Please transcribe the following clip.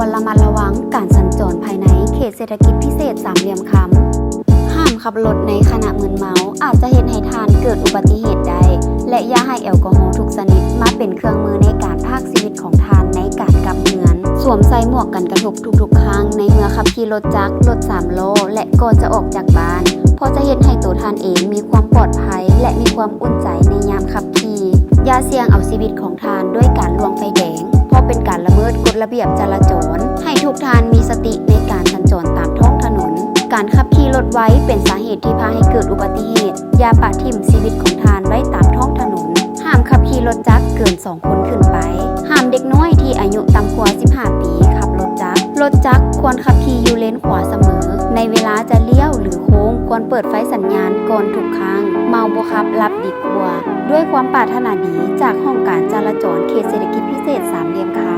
ຄວນລະມັດລະວັງການສັນຈອນພາຍໃນເຂດເສດຖະກິດພິເສດສາມຫຼ່ຽມຄຳ. ຫ້າມຂັບລົດໃນຂະນະມຶນເມົາ ອາດຈະເຮັດໃຫ້ທ່ານເກີດອຸບັດຕິເຫດໄດ້ ແລະ ຢ່າໃຫ້ແອລກໍຮໍທຸກຊະນິດມາເປັນເຄື່ອງມືໃນການພາກຊີວິດຂອງທ່ານໃນການກັບເຮືອນ. ສວມໃສ່ໝວກກັນກະທົບທຸກໆຄັ້ງໃນເມື່ອຂັບຂີ່ລົດຈັກ, ລົດສາມລໍ້ ແລະ ກ່ອນຈະອອກຈາກບ້ານ, ເພາະຈະເຮັດໃຫ້ໂຕທ່ານເອງມີຄວາມປອດໄພ ແລະ ມີຄວາມອຸ່ນໃຈໃນຍາມຂັບຂີ່. ຢ່າສ່ຽງເອົາຊີວິດຂອງທ່ານດ້ວຍການລ່ວງໄຟແດງ, ເພາະເປັນການລະເມີດກົດລະບຽບຈະລາຈອນ. ໃຫ້ທຸກທ່ານມີສະຕິໃນການສັນຈອນຕາມທ້ອງຖະໜົນ. ການຂັບຂີ່ລົດໄວເປັນສາເຫດທີ່ພາໃຫ້ເກີດອຸບັດຕິເຫດ. ຢ່າປະຖິ້ມຊີວິດຂອງທ່ານໄວ້ຕາມທ້ອງຖະໜົນ. ຫ້າມຂັບຂີ່ລົດຈັກເກີນສອງຄົນຂຶ້ນໄປ. ຫ້າມເດັກນ້ອຍທີ່ອາຍຸຕ່ຳກວ່າສິບຫ້າປີຂັບລົດຈັກ. ລົດຈັກຄວນຂັບຂີ່ຢູ່ເລນຂວາສະເໝີ. ໃນເວລາຈະລ້ຽວ ຫຼື ໂຄ້ງ ຄວນເປີດໄຟສັນຍານກ່ອນທຸກຄັ້ງ. ເມົາບໍ່ຂັບ, ຫຼັບດີກວ່າ. ດ້ວຍຄວາມປາດຖະໜາດີຈາກຫ້ອງການຈະລາຈອນເຂດເສດຖະກິດພິເສດສາມຫຼ່ຽມຄຳ.